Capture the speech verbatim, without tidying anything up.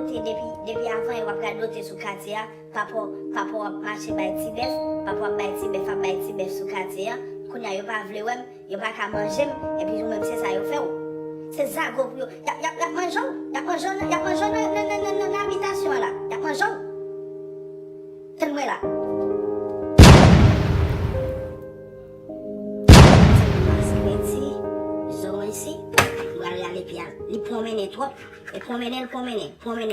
Depi, depi avan, yo ap radote sou katye a, papa w, papa w ap mache bay ti bèf, papa w ap bay ti bèf, ap bay ti bèf sou katye a. Kounye a, yo pa vle wè m, yo pa ka manje m, epi ou menm se sa yo fè w. Se zago pou yo. Y ap, y ap, y ap manje w, y ap manje w nan, y ap manje w nan, nan, nan, nan, nan, nan abitasyon an la. Y ap manje w. Tann mwen la. Ti mwen pase meti, zo mwen si, m pral rale pye a. Li pwonmennen twòp, e pwonmennen l pwonmennen, pwonmennen.